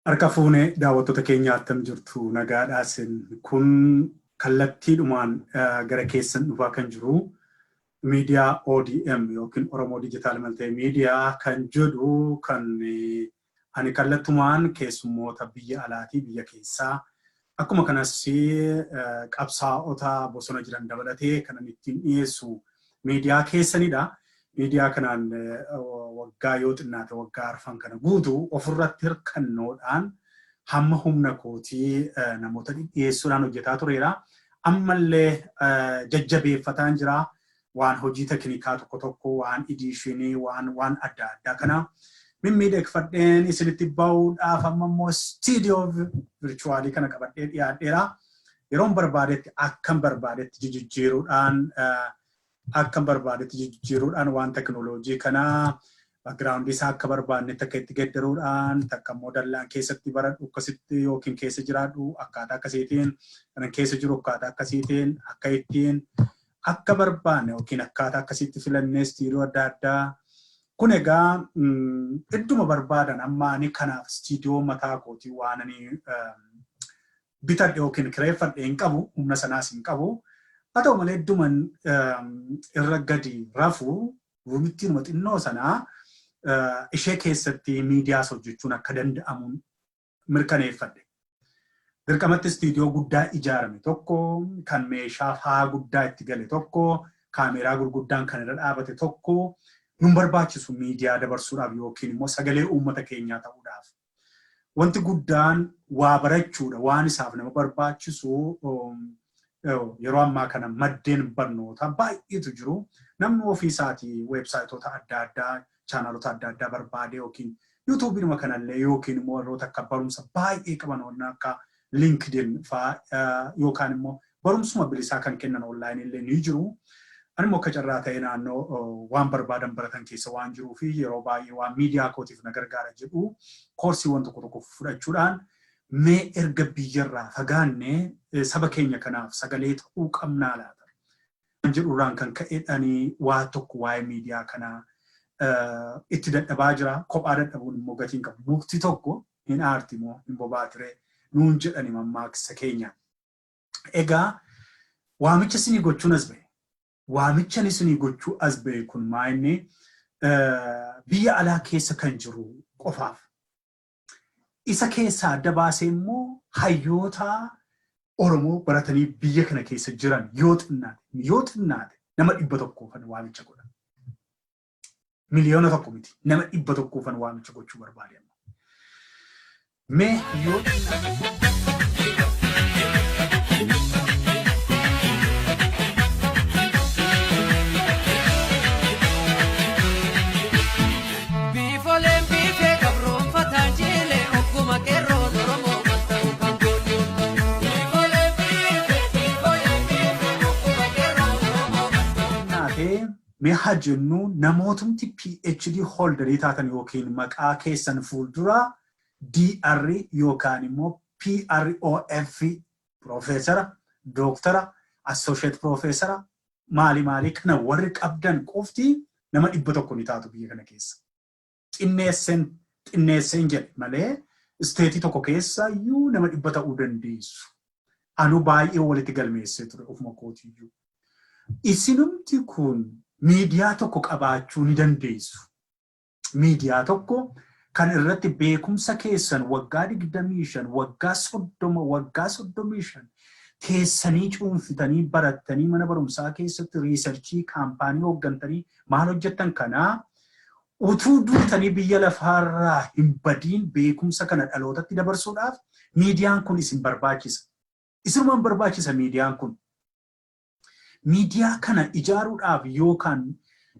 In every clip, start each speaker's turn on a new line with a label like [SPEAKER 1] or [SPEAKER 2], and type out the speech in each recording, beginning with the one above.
[SPEAKER 1] Harka fuune, daawwattoota keenya, attam jirtu? Nagaadhaa isin? Kun kallattiidhumaan gara keessan dhufaa kan jiru miidiyaa ODM yookiin Oromoo Digital Multimedia kan jedhu, kan ani kallattumaan keessummoota biyya alaatii, biyya keessaa, akkuma kanas qabsaa'ota bosona jiran dabalatee kan ani ittiin dhiyeessu miidiyaa keessanidha. Miidiyaa kanaan waggaa, yoo xinnaate waggaa 4 kana guutu ofirratti hirkannoodhaan hamma humna kootii namoota dhiyeessuudhaan hojjetaa tureera. Ammallee jajjabeeffataan jira. Waan hojii teknikaa tokko tokko, waan edition, waan adda addaa kana mimmiidhagfadheen isinitti bahuudhaaf amma immoo istiidiyoo virtual kana qabadhee dhiyaadheera. Yeroon barbaadetti, akkan barbaadetti jijjiiruudhaan, akkan barbaadetti jijjiiruudhaan, waan teknooloojii kanaa background isaa akka barbaannetti akka itti geddaruudhaan, takka immoo dallaan keessatti baradhu akkasitti yookiin keessa jiraadhu akkaataa akkasiitiin, kanan keessa jiru akkaataa akkasiitiin, akka ittiin akka barbaanne yookiin akkaataa akkasitti filannee istiidiyoo adda addaa kun egaa idduma barbaadan. Amma ani kanaaf istiidiyoo mataa kootii waan ani bitadhe yookiin kireeffadhe hin qabu, humna sanaas hin qabu. Haa ta'u malee, idduman irra gadi rafu, roomittiinuma xinnoo sanaa, ishee keessatti miidiyaas hojjechuun akka danda'amuun mirkaneeffadhe. Dirqamatti istiidiyoo guddaa ijaarame tokko, kan meeshaa faa guddaa itti gale tokko, kaameeraa gurguddaan kan irra dhaabate tokko nun barbaachisu miidiyaa dabarsuudhaaf yookiin immoo sagalee uummata keenyaa ta'uudhaaf. Wanti guddaan waa barachuudha. Waan isaaf nama barbaachisu, yeroo ammaa kana maddeen barnootaa baay'eetu jiru. Namni ofii isaatii weebsaayitoota adda addaa, chaanaalota adda addaa barbaade yookiin yuutuubiinuma kanallee yookiin immoo warroota akka barumsa baay'ee qaban warra akka LinkedIn fa'aa yookaan immoo barumsuma bilisaa kan kennan online illee ni jiru. Ani immoo akka carraa ta'e naannoo waan barbaadan baratan keessa waan jiruu fi yeroo baay'ee waan miidiyaa kootiif na gargaara jedhu koorsiiwwan tokko tokko fudhachuudhaan, mee erga biyyarraa fagaanne saba keenya kanaaf sagalee ta'uu qabnaa laata? Kan jedhurraan kan ka'edhani waa tokko waa'ee miidiyaa kanaa itti dadhabaa jira. Kophaa dadhabuun immoo gatiin qabu. Mukti tokko hin aarti moo hin bobaatiree nuun jedhani mammaaksa keenya. Egaa waamicha isinii gochuun as ba'e. Waamicha isinii gochuu as ba'e kun maa inni biyya alaa keessa kan jiru qofaaf. Isa keessaa adda baasee immoo hayyoota Oromoo baratanii biyya kana keessa jiran yoo xinnaate nama 100fan waamicha godha. 1 miliyoona miti, nama 100fan waamicha gochuu barbaade amma. Mee yoo xinnaate
[SPEAKER 2] Biifoleen biifee gabroonfataan jiilee ogguma qeerroon Oromoo matta'u kan goonni. Biifoleen biifee, biifoleen biifee ogguma qeerroon Oromoo matta'u.
[SPEAKER 1] Xinnaate mee haa jennu, namootumti PhD holderii taatan yookiin maqaa keessan fuuldura DR yookaan immoo PROF, Piroofeesara, Dooktara, Associate Piroofeesara, maali maali kana warri qabdan qofti nama 100 ni taatu biyya kana keessa. Xinneesseen xinneesseen jedhe malee state tokko keessa iyyuu nama 100 ta'uu dandeessu. Anu baay'ee walitti galmeessee ture ofuma kootiyyuu. Isinumti kun miidiyaa tokko qabaachuu ni dandeessu. Miidiyaa tokko kan irratti beekumsa keessan waggaa 25, waggaa 30, waggaa 35 teessanii cuunfitanii barattanii, mana barumsaa keessatti research, company hooggantanii maal hojjettan kanaa, utuu duutanii biyya lafaarraa hin badiin beekumsa kana dhalootatti dabarsuudhaaf miidiyaan kun isin barbaachisa. Isinumaan barbaachisa miidiyaan kun. Miidiyaa kana ijaaruudhaaf yookaan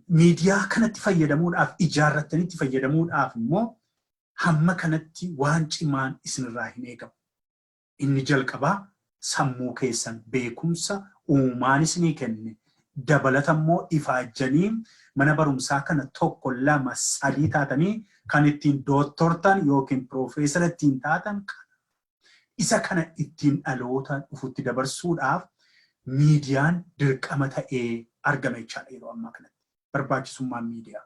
[SPEAKER 1] miidiyaa kanatti fayyadamuudhaaf, ijaarrattanii itti fayyadamuudhaaf immoo hamma kanatti waan cimaan isinirraa hin eegamu. Inni jalqabaa sammuu keessan beekumsa uumaan isinii kenne dabalata immoo ifaajjanii mana barumsaa kana tokko, lama, sadii taatanii kan ittiin dooktortan yookiin piroofeesara ittiin taatan kana, isa kana ittiin dhaloota dhufutti dabarsuudhaaf miidiyaan dirqama ta'ee argame jechaadha yeroo ammaa kanatti barbaachisummaan miidiyaa.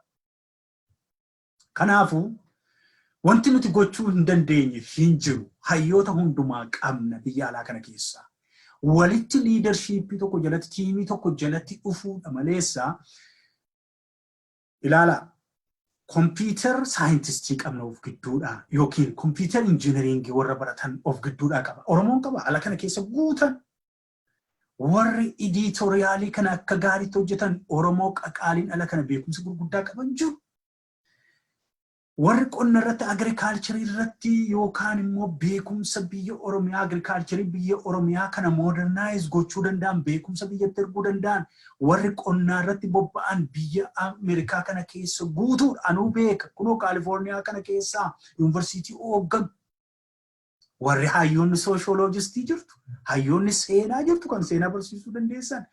[SPEAKER 1] Kanaafuu Wanti nuti gochuu hin dandeenye hin jiru. Hayyoota hundumaa qabna biyya alaa kana keessaa. Walitti leadership tokko jalatti, team tokko jalatti dhufuudha maleessa. Ilaala, computer scientist qabna of gidduudha, yookiin computer engineering warra baratan of gidduudhaa qaba. Oromoon qaba, ala kana keessa guutan. Warri editorial kana akka gaariitti hojjetan, Oromoo qaqaaliin ala kana beekumsa gurguddaa qaban jiru. Warri qonna irratti, agriculture irratti, yookaan immoo beekumsa biyya Oromiyaa, agriculture biyya Oromiyaa kana modernize gochuu danda'an, beekumsa biyyatti erguu danda'an, warri qonnaa irratti bobba'an biyya Ameerikaa kana keessa guutuudha. Anuu beeka, kunoo Kaalifoorniyaa kana keessaa yuunivarsiitii hoogganu. Warri hayyoonni sociologist jirtu, hayyoonni seenaa jirtu kan seenaa barsiisuu dandeessan,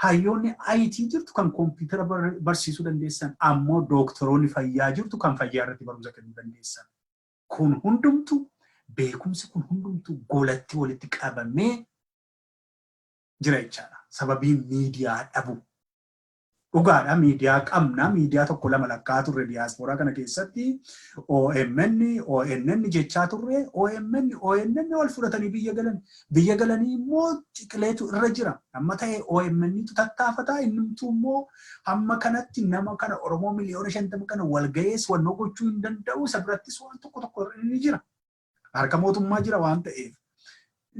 [SPEAKER 1] hayyoonni IT jirtu kan koompitara barsiisuu dandeessan, ammoo dooktoroonni fayyaa jirtu kan fayyaa irratti barumsa kennuu dandeessan. Kun hundumtu, beekumsi kun hundumtu golatti walitti qabamee jira jechaadha. Sababiin miidiyaa dhabu. Dhugaadha, miidiyaa qabna. Miidiyaa tokko lama lakkaa turre diyaaspooraa kana keessatti. OMN, ONN jechaa turre. OMN, ONN wal fudhatanii biyya galan. Biyya galanii immoo ciqileetu irra jira. Amma ta'e OMN tu tattaafataa, innimtuu immoo hamma kanatti nama kana, Oromoo 50,000,000 kana wal ga'ees wannoo gochuu hin danda'u. Isa birattis waan tokko tokko inni jira. Harka mootummaa jira waan ta'eef.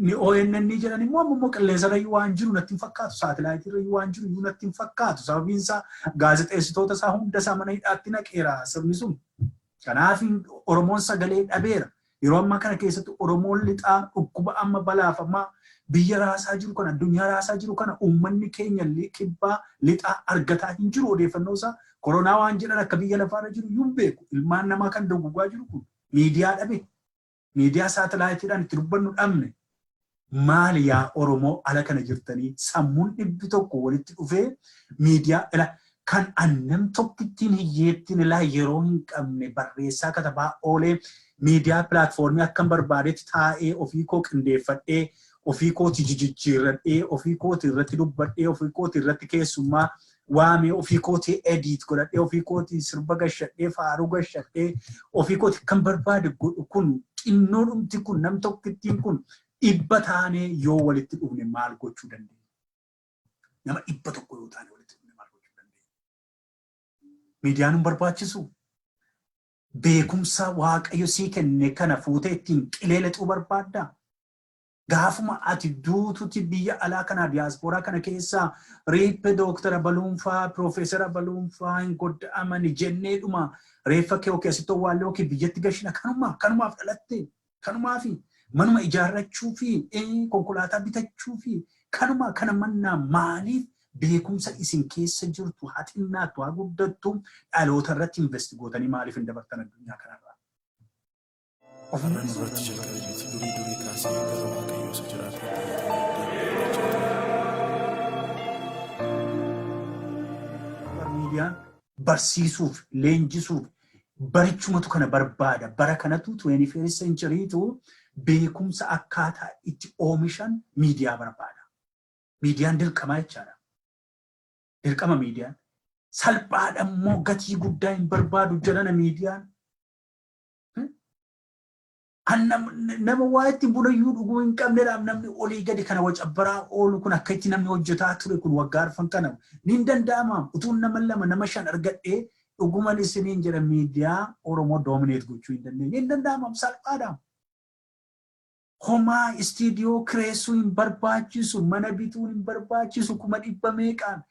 [SPEAKER 1] Ni ONN jedhan immoo amma immoo qilleensa irra waan jiru natti hin fakkaatu. Saatalaayitii irra waan jiru iyyuu natti hin fakkaatu. Sababiin isaa gaazexeessitoota isaa hunda isaa mana hidhaatti naqeera sirni sun. Kanaaf Oromoon sagalee dhabeera. Yeroo ammaa kana keessatti Oromoon lixaa dhukkuba amma balaafamaa biyya raasaa jiru kana, addunyaa raasaa jiru kana, uummanni keenya kibbaa lixaa argataa hin jiru odeeffannoo isaa. Koronaa waan jedhan akka biyya lafaarra jiru iyyuu hin beeku. Ilmaan namaa kan dogogaa jiru kun miidiyaa dhabe. Miidiyaa saatalaayitiidhaan itti dubbannu dhabne. Maali yaa Oromoo ala kana jirtanii, sammuun 100 walitti dhufee miidiyaa ila kan annam tokkittiin hiyyeettiin ilaa yeroo hin qabne barreessaa katabaa oolee, miidiyaa platform akkan barbaadetti taa'ee, ofii koo qindeeffadhee, ofii kooti jijjiirradhee, ofii kooti irratti dubbadhee, ofii kooti irratti keessummaa waamee, ofii kooti edit godhadhee, ofii kooti sirba gashadhee, faaruu gashadhee, ofii kooti kan barbaade godhu kun, xinnoo dhumti kun, nam tokkittiin kun, 100 taanee yoo walitti dhufne maal gochuu dandeenya? Nama 100 yoo taane walitti dhufne maal gochuu dandeenya? Miidiyaan hin barbaachisu. Beekumsa Waaqayyo sii kenne kana fuutee ittiin qilee lixuu barbaaddaa? Gaafuma ati duututi biyya alaa kana, diyaaspooraa kana keessaa, "RIP dooktara Baluunfaa, piroofeesara Baluunfaa, hin godda'amani" jenneedhuma reeffa kee yookiin asitti owwaallee yookiin biyyatti gashina. Kanuma kanumaaf dhalatte, kanumaafi manuma ijaarrachuu fi konkolaataa bitachuu fi kanuma kana mannaa, maaliif beekumsa isin keessa jirtu, haa xinnaattu haa guddattu, dhaloota irratti invest gootanii maaliif hin dabartan addunyaa kanarraa?
[SPEAKER 3] Har'a nurratti jalqabe miti, durii durii kaasee gara Waaqayyoo isa jiraataatti iyyatanii deebi'anii jechaa turan.
[SPEAKER 1] Miidiyaan barsiisuuf, leenjisuuf barichumatu kana barbaada. Bara kanatu, 21st centurytu, beekumsa akkaataa itti oomishan miidiyaa barbaada. Miidiyaan dirqamaa jechaadha. Dirqama miidiyaan. Salphaadha immoo, gatii guddaa hin barbaadu jedhana miidiyaan. Nama waa ittiin bunayyuu dhuguu hin qabnedhaaf namni olii gadi kana wacabbaraa oolu kun, akka itti namni hojjetaa ture kun waggaa 4 kana ni danda'ama. Utuu nama lama, nama shan argadhee, dhuguman isiniin jedha, miidiyaa Oromoo dominate gochuu hin dandeenye. Hin danda'ama, salphaadha. Homaa istiidiyoo kireessuu hin barbaachisu, mana bituun hin barbaachisu, 100,000 meeqaan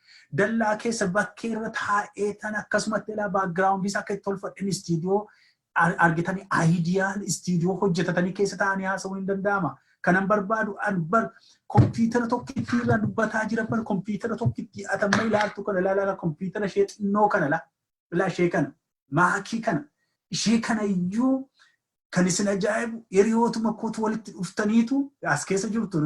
[SPEAKER 1] dallaa keessa bakkee irra taa'ee tan akkasumatti ilaa background isaa akka itti tolfadhen istiidiyoo argitanii, ideal istiidiyoo hojjetatanii keessa taa'anii haasa'uun hin danda'ama. Kanan barbaadu an bar kompiitara tokkittii irraa dubbataa jira bar. Kompiitara tokkittii atamma ilaaltu kana ilaalaa, kompiitara ishee xinnoo kana ilaa, ishee kana, Mac kana, ishee kana iyyuu. Kan isin ajaa'ibu, hiriyootuma kootu walitti dhuftaniitu as keessa jirtu,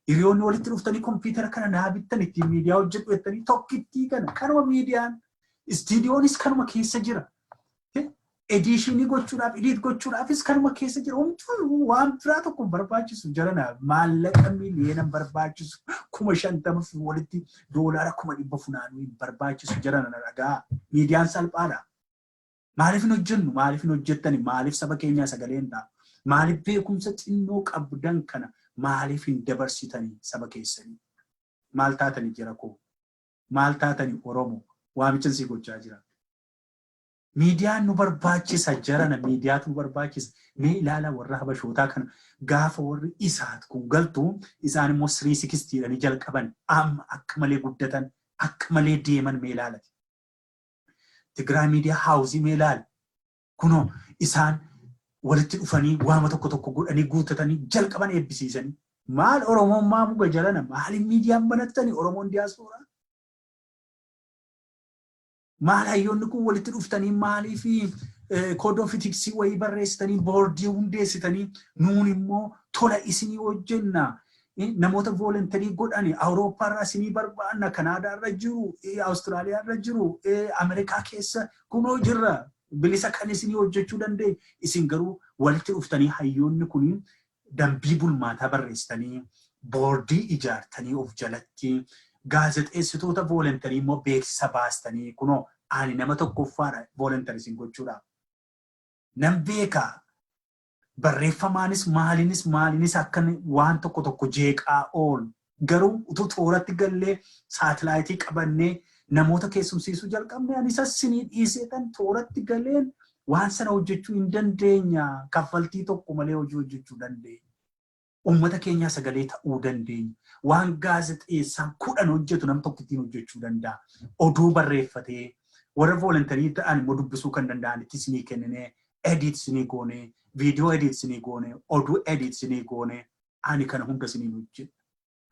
[SPEAKER 1] hiriyoonni walitti dhuftanii kompiitara kana naa bittan, ittiin miidiyaa hojjedhu jettanii, tokkittii kana. Kanuma miidiyaan, istiidiyoonis kanuma keessa jira. Edition gochuudhaaf, edit gochuudhaafis kanuma keessa jira. Homtuu waan biraa tokko hin barbaachisu jarana, maallaqa miliyoona hin barbaachisu, 50,000 fi walitti doolaara 100,000 funaanuu hin barbaachisu jarana, na dhagaa. Miidiyaan salphaadha. Maaliif hin hojjennu? Maaliif hin hojjettani? Maaliif saba keenyaa sagalee hin ta'a? Maaliif beekumsa xinnoo qabdan kana maaliif hin dabarsitanii saba keessanii? Maal taatanii jira koo? Maal taatanii Oromoo? Waamicha sii gochaa jira. Miidiyaan nu barbaachisa, jarana miidiyaatu nu barbaachisa. Mee ilaala, warra habashootaa kana gaafa warri isaat kun galtu, isaan immoo 360 jedhanii jalqaban, amma akka malee guddatan, akka malee deeman mee ilaalati. Tigraay Miidiyaa House mee ilaali. Kunoo isaan walitti dhufanii waama tokko tokko godhanii guuttatanii jalqaban eebbisiisanii. Maal Oromoon maa muga jalana? Maaliif miidiyaan banattanii Oromoon diyaaspooraa? Maal hayyoonni kun walitti dhuftanii maaliif code of ethics wayii barreessitanii, boordii hundeessitanii, nuun immoo tola isinii hojjenna? Namoota voluntary godhani Awurooppaarraa isinii barbaanna, Kanaadaarra jiru, Awustiraaliyaarra jiru, Ameerikaa keessa kunoo jirra, bilisa kan isinii hojjechuu dandeenya. Isin garuu walitti dhuftanii hayyoonni kun dambii bulmaataa barreessitanii, boordii ijaartanii, of jalatti gaazexeessitoota voluntary immoo beeksisa baastanii, kunoo ani nama tokkoffaadha voluntary isin gochuudhaaf. Nan beekaa, barreeffamaanis maaliinis maaliinis akka waan tokko tokko jeeqaa oolu. Garuu utuu tooratti gallee saatilaayitii qabannee namoota keessumsiisuu jalqabne, ani sassinii dhiiseetan tooratti galeen waan sana hojjechuu hin dandeenya. Kaffaltii tokko malee hojii hojjechuu dandeenya. Uummata keenyaa sagalee ta'uu dandeenya. Waan gaazexeessaan 10 hojjetu nam tokko ittiin hojjechuu danda'a. Oduu barreeffatee warra voluntary ta'an immoo dubbisuu kan danda'an itti isinii kenninee, edit isinii goonee, viidiyoo edit isinii goonee, oduu edit isinii goonee, ani kana hunda isiniin hojjedha.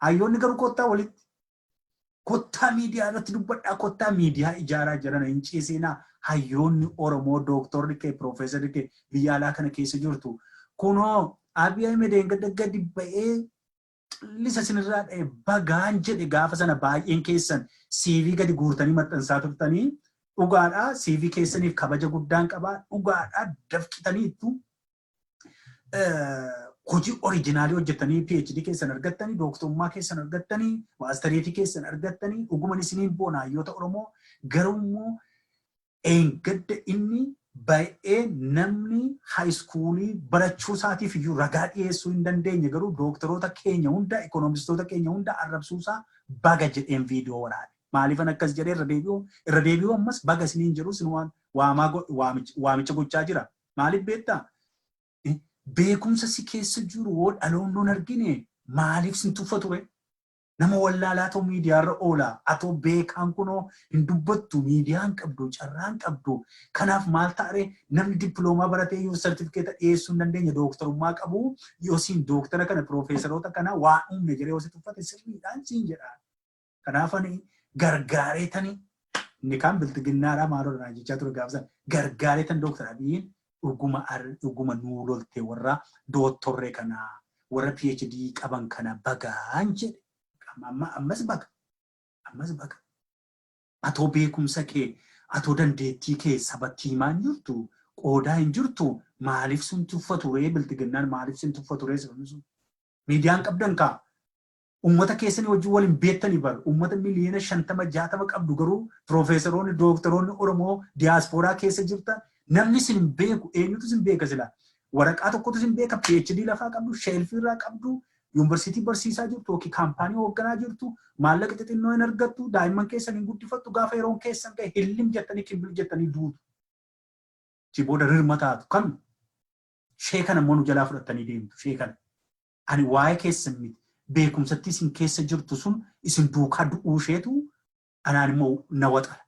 [SPEAKER 1] Hayyoonni garuu kottaa walitti. Kottaa miidiyaa irratti dubbadhaa, kottaa miidiyaa ijaaraa jiran hin ciisinaa. Hayyoonni Oromoo, dooktorri kee, piroofeesarri kee biyya alaa kana keessa jirtu. Kunoo Abiy Ahmed gadi gadi ba'ee xillisa isinirraa dha'e bagaan jedhe. Gaafa sana baay'een keessan CV gadi guurtanii maxxansaa turtanii. Dhugaadhaa, CV keessaniif kabaja guddaan qabaa. Dhugaadhaa, dafqitanii ittu hojii original hojjetanii PhD keessan argattanii, dooktorummaa keessan argattanii, maastareetii keessan argattanii, dhuguman isiniin boona, hayyoota Oromoo. Garuu immoo eengadda inni baay'ee namni high school barachuu isaatiif iyyuu ragaa dhiyeessuu hin dandeenye garuu dooktoroota keenya hunda, ikoonomistoota keenya hunda arrabsuusaa baga jedheen viidiyoo waraabe. Maaliifan akkas jedhee irra deebi'u? Ammas baga isiniin jedhu, isin waan waamaa waamicha gochaa jira. Maaliif beektaa? Beekumsa si keessa jiru hoo dhaloonnoon argine maaliif sin tuffa ture? Nama wallaalaa ta'u miidiyaarra oola. Atoo beekaan kunoo hin dubbattu, miidiyaan qabdu, carraan qabdu. Kanaaf maal ta'are? Namni dippiloomaa baratee yoo sartifikeeta dhiyeessuu hin dandeenye, dooktarummaa qabu, yoo siin dooktara kana, piroofeesaroota kana waa uumne jedhee yoo si tuffate sirriidhaan siin jedha. Kanaaf ani gargaareetani, inni kaan biltiginnaadhaa maaloo dha jechaa ture gaafa sana, gargaareetan Dooktar Abiyyiin dhuguma dhuguma nuu lolte, warra doottorree kana, warra PhD qaban kana bagaan jedhe. Amma ammas baga. Ammas baga. Atoo beekumsa kee, atoo dandeettii kee sabatti himaa hin jirtu, qoodaa hin jirtu, maaliif sun tuffatu ree biltiginnaan? Maaliif sun tuffatu ree sirni sun? Miidiyaan qabdan kaa. Uummata keessanii wajjin waliin beektanii bar, uummata miliyoona 50 60 qabdu, garuu piroofeesaroonni, dooktaroonni Oromoo diyaaspooraa keessa jirtan namni isin hin beeku. Eenyutu isin beeka silaa? Waraqaa tokkotu isin beeka, PhD lafaa qabdu, shelf irraa qabdu, yuunivarsiitii barsiisaa jirtu yookiin kaampaanii hoogganaa jirtu, maallaqa xixinnoo hin argattu, daa'imman keessan hin guddifattu, gaafa yeroon keessan gahe hillim jettanii, kimbil jettanii duutu. Si booda rirma taatu kan shee kana immoo nu jalaa fudhattanii deemtu shee kana. Ani waa'ee keessan miti. Beekumsatti isin keessa jirtu sun isin duukaa du'uu isheetu anaan immoo na waxala.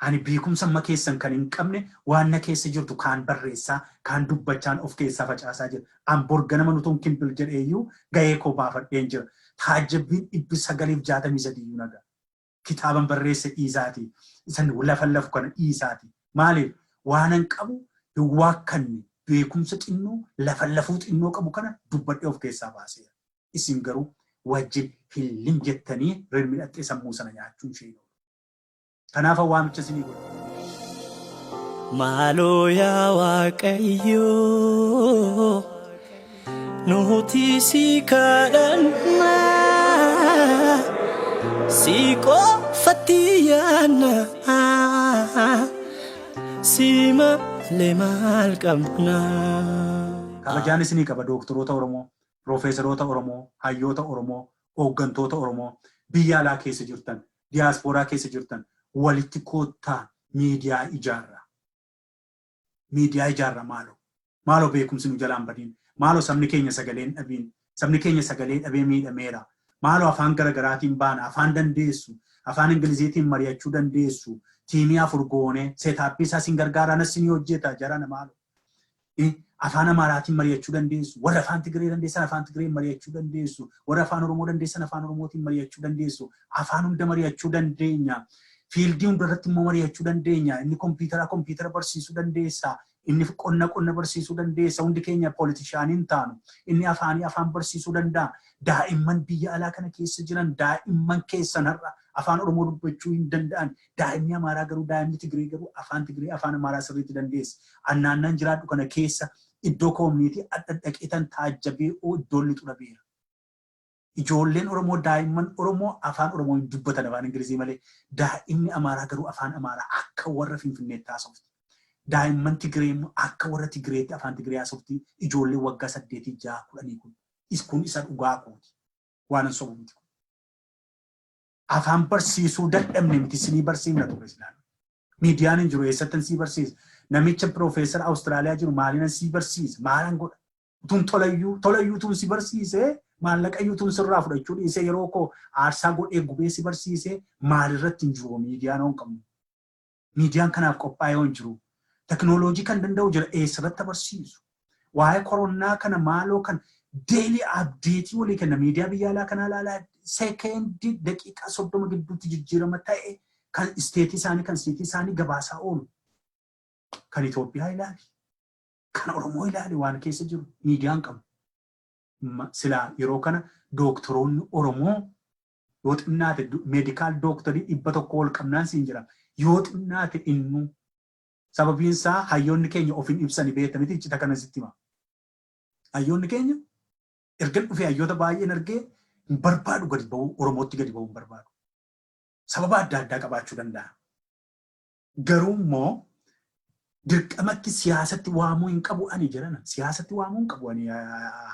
[SPEAKER 1] Ani beekumsa amma keessan kan hin qabne, waan na keessa jirtu kaan barreessaa, kaan dubbachaan of keessaa facaasaa jira. An bor ganama nutuun kimbil jedheeyyuu gahee koo baafadheen jira. Taajjabbiin 963 iyyuu nagaa. Kitaaban barreesse dhiisaati. Isan lafa lafu kana dhiisaati. Maaliif? Waanan qabu hin waakkanne, beekumsa xinnoo lafa lafuu xinnoo qabu kana dubbadhee of keessaa baaseera. Isin garuu wajjin hillim jettanii rirmi dhaxxee sammuu sana nyaachuun ishee hin oolu. Kanaaf waamicha isinii godha.
[SPEAKER 2] Maaloo yaa Waaqayyoo, nuti si kadhanna, si qofatti yaanna.
[SPEAKER 4] Si malee maal qabna?
[SPEAKER 1] Kabajaan isinii qaba dooktoroota Oromoo, piroofeesaroota Oromoo, hayyoota Oromoo, hooggantoota Oromoo biyya alaa keessa jirtan, diyaaspooraa keessa jirtan, walitti koottaa, miidiyaa ijaarra. Miidiyaa ijaarra maaloo. Maaloo, beekumsi nu jalaan badiin. Maaloo, sabni keenya sagalee hin dhabiin. Sabni keenya sagalee dhabee miidhameera. Maaloo, afaan garaagaraatiin baana. Afaan dandeessu. Afaan Ingiliziitiin mari'achuu dandeessu. Teamii afur goonee setupii isaa sin gargaara, anas ni hojjeta jarana, maaloo. Afaan Amaaraatiin mari'achuu dandeessu. Warra afaan Tigree dandeessan afaan Tigreen mari'achuu dandeessu. Warra afaan Oromoo dandeessan afaan Oromootiin mari'achuu dandeessu. Afaan hunda mari'achuu dandeenya. Fieldii hunda irratti immoo mari'achuu dandeenya. Inni kompiitara kompiitara barsiisuu dandeessa. Inni qonna qonna barsiisuu dandeessa. Hundi keenya politicianii hin taanu. Inni afaanii afaan barsiisuu danda'a. Daa'imman biyya alaa kana keessa jiran, daa'imman keessan har'a afaan Oromoo dubbachuu hin danda'an. Daa'imni Amaaraa garuu, daa'imni Tigree garuu afaan Tigree, afaan Amaaraa sirriitti dandeessa. Annaannaan jiraadhu kana keessa iddoo community adda dhaqeetan taajjabee iddoon lixu dhabeera. Ijoolleen Oromoo, daa'imman Oromoo afaan Oromoo hin dubbatan, afaan Ingilizii malee. Daa'imni Amaaraa garuu afaan Amaaraa akka warra Finfinneetti haasofti. Daa'imman Tigree immoo akka warra Tigreetti afaan Tigree haasofti. Ijoolleen waggaa 8, 6, 10 kun. Kun isa dhugaa kooti. Waan hin sobu miti. Afaan barsiisuu dadhabne miti, isinii barsiifna ture silaan. Miidiyaan hin jiru, eessattan sii barsiisa? Namicha piroofeesara Awustiraaliyaa jiru maaliinan sii barsiisa? Maalan godha? Tun tolayyuu tolayyuu tun si barsiisee, maallaqayyuu tun sirraa fudhachuu dhiisee, yeroo koo aarsaa godhee gubee si barsiisee, maalirratti hin jiru miidiyaan hoon qabnu? Miidiyaan kanaaf qophaa'ee hin jiru. Teknooloojii kan danda'u jira, eessarratti barsiisu? Waa'ee koronaa kana maaloo kan daily updateii walii kenna. Miidiyaa biyya alaa kanaa ilaalaa, sekeendii daqiiqaa 30 gidduutti jijjiirama ta'e kan stateii isaanii, kan cityii isaanii gabaasaa oolu. Kan Itoophiyaa ilaali. Kan Oromoo ilaali, waan keessa jiru miidiyaan qabu. Silaa yeroo kana dooktoroonni Oromoo yoo xinnaate medical doctorii 100 ol qabnaan siin jira. Yoo xinnaate innuu, sababiin isaa hayyoonni keenya of hin ibsani, beekta miti, iccita kana sitti hima. Hayyoonni keenya erga dhufee hayyoota baay'een argee hin barbaadu gadi ba'uu, Oromootti gadi ba'uu hin barbaadu. Sababa adda addaa qabaachuu danda'a. Garuu immoo dirqamatti siyaasatti waamuu hin qabu ani jedhana. Siyaasatti waamuu hin qabu ani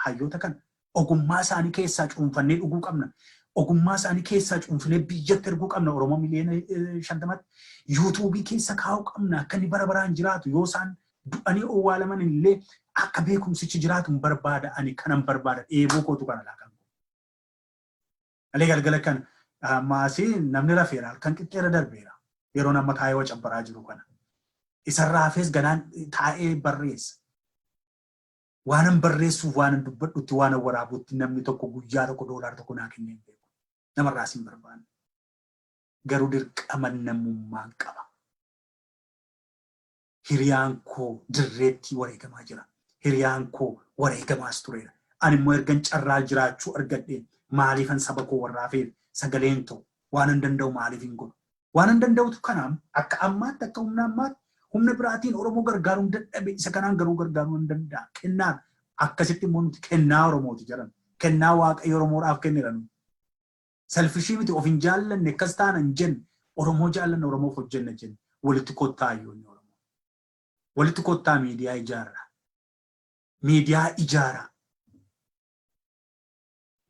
[SPEAKER 1] hayyoota kana. Ogummaa isaanii keessaa cuunfannee dhuguu qabna. Ogummaa isaanii keessaa cuunfinee biyyatti erguu qabna, Oromoo miliyoona 50tti. YouTubeii keessa kaa'uu qabna, akka inni bara baraan jiraatu, yoo isaan du'anii owwaalaman illee akka beekumsichi jiraatu hin barbaada, ani kanan barbaada, dheebuu kootu kana laakan. Alee galgala kana maasii namni rafeera, halkan qixxeera darbeera, yeroo nama taa'ee wacabbaraa jiru kana. Isarraa hafees ganaan taa'ee barreessa. Waanan barreessuuf, waanan dubbadhutti, waanan waraabutti namni tokko guyyaa tokko doolaara 1 naa kennee hin beeku. Namarraas hin barbaanne. Garuu dirqama namummaan qaba. Hiriyaan koo dirreetti wareegamaa jira. Hiriyaan koo wareegamaas tureera. Ani immoo ergan carraa jiraachuu argadhe maaliifan saba koo warraafeef sagaleen ta'u, waanan danda'u maaliif hin godhu? Waanan danda'utu kanaam akka ammaatti, akka humna ammaatti, humna biraatiin Oromoo gargaaruun dadhabe, isa kanaan garuu gargaaruu hin danda'a. Kennaan akkasitti immoo nuti kennaa Oromooti jedhan. Kennaa Waaqayyo Oromoodhaaf kennedha nuti. Selfishii miti, of hin jaallanne, akkas taana hin jenne. Oromoo jaallanne, Oromoof hojjenna jenne. Walitti kottaa, hayyoonni Oromoo. Walitti kottaa, miidiyaa ijaarra. Miidiyaa ijaara.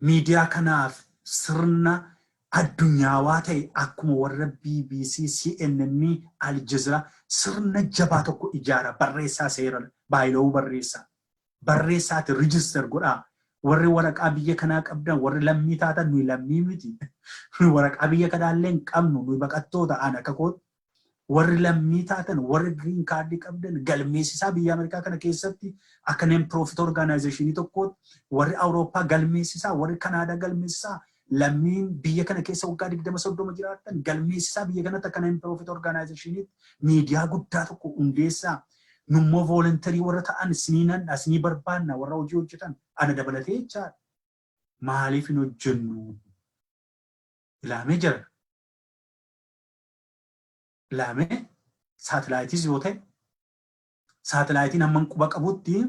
[SPEAKER 1] Miidiyaa kanaaf sirna addunyaawaa ta'e akkuma warra BBC, CNN, Al Jazeera sirna jabaa tokko ijaara, barreessaa, seera bylawuu barreessaa. Barreessaati register godhaa. Warri waraqaa biyya kanaa qabdan, warri lammii taatan, nuyi lammii miti. Nuyi waraqaa biyya kanaallee hin qabnu, nuyi baqattoota an akka kootti. Warri lammii taatan, warri green cardii qabdan galmeessisaa biyya Ameerikaa kana keessatti akka non profit organizationii tokkootti, warri Awurooppaa galmeessisaa, warri Kanaadaa galmeessisaa, lammiin biyya kana keessa waggaa 20, 30 jiraattan galmeessisaa biyya kanatti akka non profit organizationiitti miidiyaa guddaa tokko hundeessaa. Nummoo volunteerii warra ta'an sinii nan sinii barbaanna, warra hojii hojjetan ana dabalatee jechaadha. Maaliif hin hojjennu? Ilaamee jira. Ilaamee saatalaayitiis yoo ta'e, saatalaayitiin hamman quba qabutti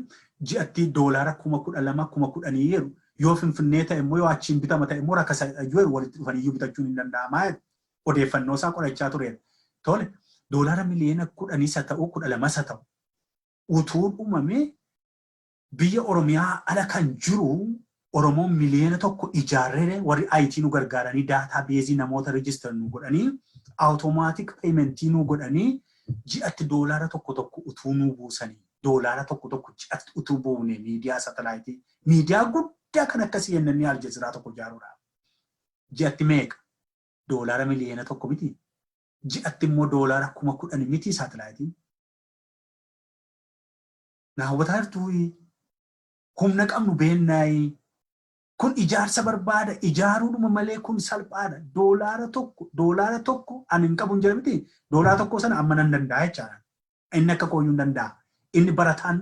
[SPEAKER 1] ji'atti doolaara 12,000, 10,000 jedhu. Yoo Finfinnee ta'e immoo, yoo achiin bitama ta'e immoo rakasa jedhu, walitti dhufaniyyuu bitachuun hin danda'amaa jedhu. Odeeffannoo isaa qorachaa tureera. Tole. Doolaara miliyoona 10s haa ta'u, 12s haa ta'u, utuu dhumame biyya Oromiyaa ala kan jiru Oromoon miliyoona 1 ijaarree, warri IT nu gargaaranii, database namoota register nu godhanii, automatic payment nu godhanii, ji'atti doolaara tokko tokko utuu nu buusanii, doolaara tokko tokko ji'atti utuu buufne, miidiyaa satellite, miidiyaa guddaa kan akka CNN, Al Jazeera tokko ijaaruudhaaf. Ji'atti meeqa? Doolaara miliyoona 1 miti. Ji'atti immoo doolaara 10,000 miti satelliteiin. Na hubataa jirtuu? Humna qabnu beennaayi. Kun ijaarsa barbaada. Ijaaruudhuma malee kun salphaadha. Doolaara 1, doolaara 1 ani hin qabu hin jira miti. Doolaara 1 sana amma nan danda'a jechaadha. Inni akka kooyyuu hin danda'a. Inni barataan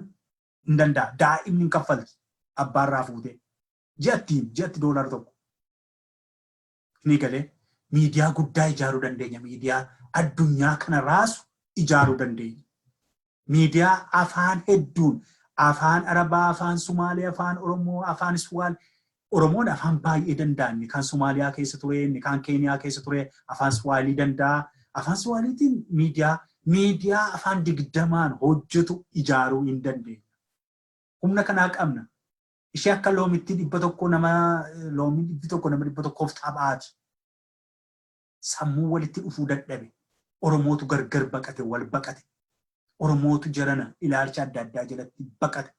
[SPEAKER 1] hin danda'a. Daa'imni hin kaffalti. Abbaarraa fuutee. Ji'atti ji'atti doolaara 1. Ni galee miidiyaa guddaa ijaaruu dandeenya. Miidiyaa addunyaa kana raasu ijaaruu dandeenya. Miidiyaa afaan hedduun, afaan Arabaa, afaan Sumaalee, afaan Oromoo, afaan Suwaal. Oromoon afaan baay'ee danda'a. Inni kaan Somaaliyaa keessa ture, inni kaan Keeniyaa keessa ture, afaan Suwaalii danda'a. Afaan Suwaaliitiin miidiyaa afaan 20n hojjetu ijaaruu hin dandeenya. Humna kanaa qabna. Ishee akka loomitti 100 nama, loomii 100 nama 100f taphaati. Sammuu walitti dhufuu dadhabe. Oromootu gargar baqate, wal baqate. Oromootu jarana ilaalcha adda addaa jalatti baqate.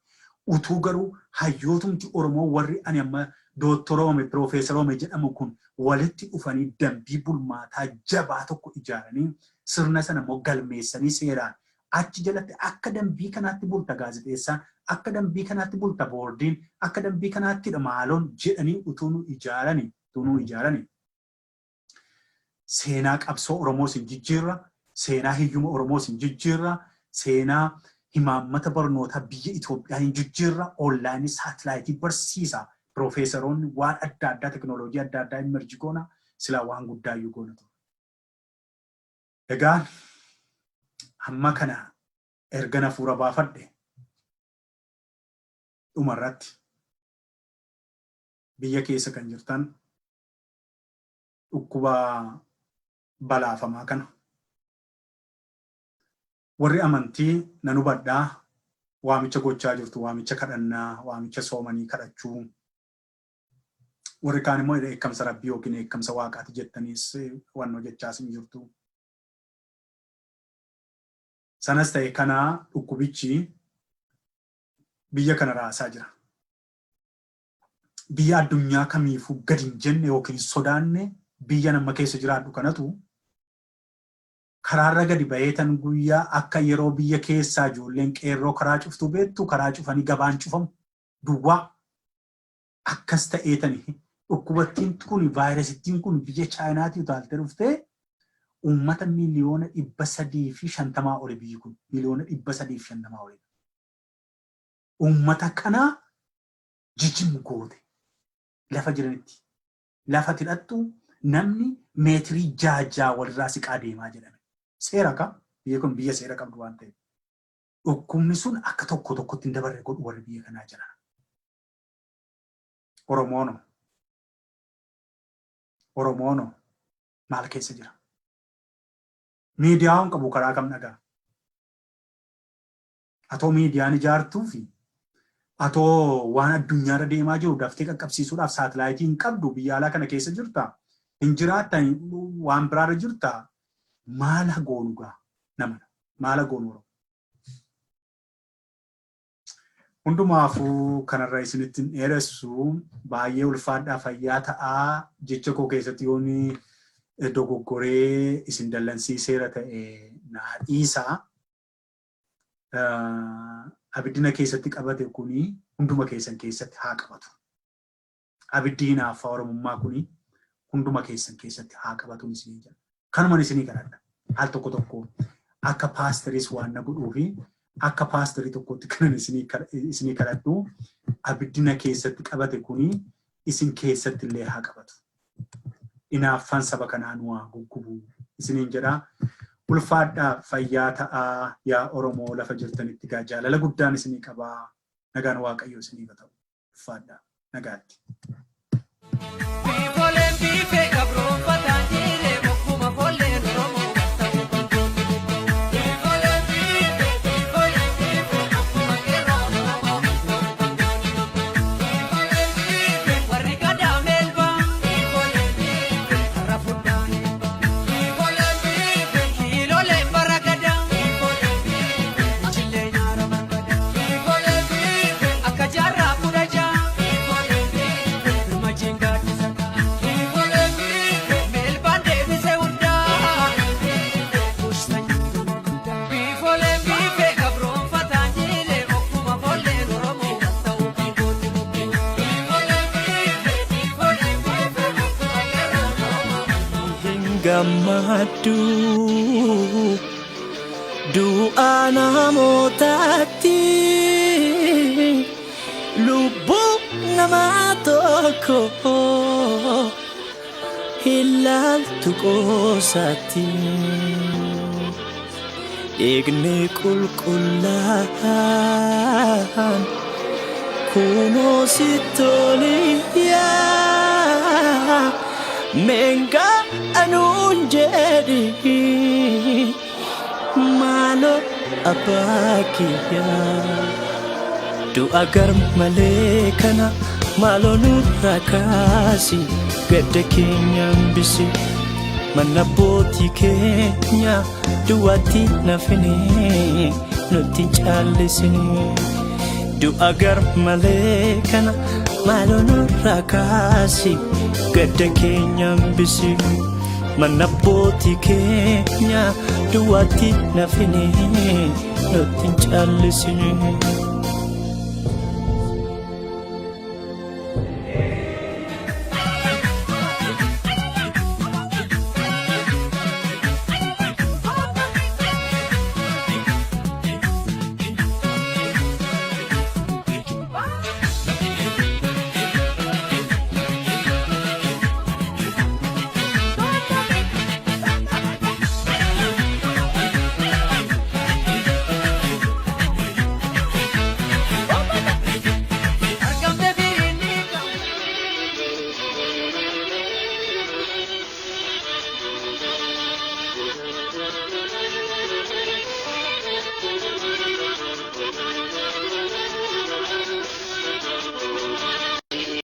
[SPEAKER 1] Utuu garuu hayyootumti Oromoo, warri ani amma doottoroome, piroofeesaroome jedhamu kun, walitti dhufanii dambii bulmaataa jabaa tokko ijaaranii, sirna sana immoo galmeessanii, seeraan achi jalatti akka dambii kanaatti bulta gaazexeessaan, akka dambii kanaatti bulta boordiin, akka dambii kanaattidha maaloon jedhanii utuu nu ijaaranii. Seenaa qabsoo Oromoos hin jijjiirra, seenaa hiyyuma Oromoos hin jijjiirra, seenaa himaammata barnootaa biyya Itoophiyaa hin jijjiirra, online satellite barsiisa. Piroofeesaroonni waan adda addaa, teknooloojii adda addaa emerge goona, silaa waan guddaa iyyuu goona ture. Egaa amma kana erga hafuura baafadhe, dhumarratti biyya keessa kan jirtan dhukkuba balaafamaa kana. Warri amantii nan hubadhaa, waamicha gochaa jirtu, waamicha kadhannaa, waamicha soomanii kadhachuu. Warri kaan immoo dheekkamsa rabbii yookiin dheekkamsa waaqaati jettaniis wannoo jechaas hin jirtu. Sanas ta'e kana, dhukkubichi biyya kana raasaa jira. Biyya addunyaa kamiifuu gadi hin jenne yookiin sodaanne, biyya nama keessa jiraadhu kanatu karaarra gadi baheetan guyyaa akka yeroo biyya keessaa ijoolleen qeerroo karaa cuftuu beektu, karaa cufanii gabaan cufamu duwwaa akkas ta'eetani, dhukkubattiin kun, vaayirasittiin kun biyya Chaayinaatii utaaltee dhuftee, uummata 350,000,000 oli, biyyi kun 350,000,000 oli. Uummata kana jijim goote lafa jiranitti lafa hidhattu, namni meetirii 6 6 walirraa siqaa deemaa jedhame. Seera ka biyyi kun biyya seera qabdu waan ta'eef. Dhukkubni sun akka tokko tokkotti hin dabarre godhu warri biyya kanaa jiran. Oromoono. Oromoono maal keessa jira? Miidiyaa hin qabu, karaa kam dhagaa? Atoo miidiyaan ijaartuu fi atoo waan addunyaarra deemaa jiru daftee qaqqabsiisuudhaaf satellite hin qabdu, biyya alaa kana keessa jirta. Hin jiraattan, waan biraarra jirta. Maal goonu gaa nama? Maal goonu Oromoo? Hundumaafuu kanarra isinitti hin dheeressu. Baay'ee ulfaadhaa, fayyaa ta'aa. Jecha koo keessatti yoon dogoggoree isin dallansiiseera ta'e naa dhiisaa. Abiddi na keessatti qabate kuni hunduma keessan keessatti haa qabatu. Abiddi hinaaffaa Oromummaa kuni hunduma keessan keessatti haa qabatu isinii jedha. Kanuman isinii kadhadha. Al tokko tokko akka paasteriis waan na godhuu fi akka paasterii tokkotti kanan isinii kadhadhu, abiddi na keessatti qabate kuni isin keessatti illee haa qabatu. Hinaaffaan saba kanaa nu haa guggubu isiniin jedha. Ulfaadhaa, fayyaa ta'aa. Yaa Oromoo lafa jirtanitti gaa jaalala guddaan isinii qabaa. Nagaan Waaqayyoo isiniif haa ta'u. Ulfaadhaa, nagaatti.
[SPEAKER 2] Biifoleen biifee gabroonfataan jiilee mogguma kolleen Oromoo wal ta'uu kan goonni bobba'u.
[SPEAKER 4] Gammaddu du'a namootaatti lubbuu namaa tokko ilaaltu qoosaatti. Dhiigni qulqullaa'aan kunoo si toliyaa meengaa anuun jedhi maaloo abbaa kiyyaa. Du'a gar malee kana maaloo nurraa kaasi, gadda keenya hambisi. Mana abbootii keenya duwwaatti nafine, nutti hin caallisine. Du'a gar malee kana maaloo nurraa kaasi, gadda keenya hambisi. Mana abbootii keenya duwwaatti nafine, nutti hin caallisine.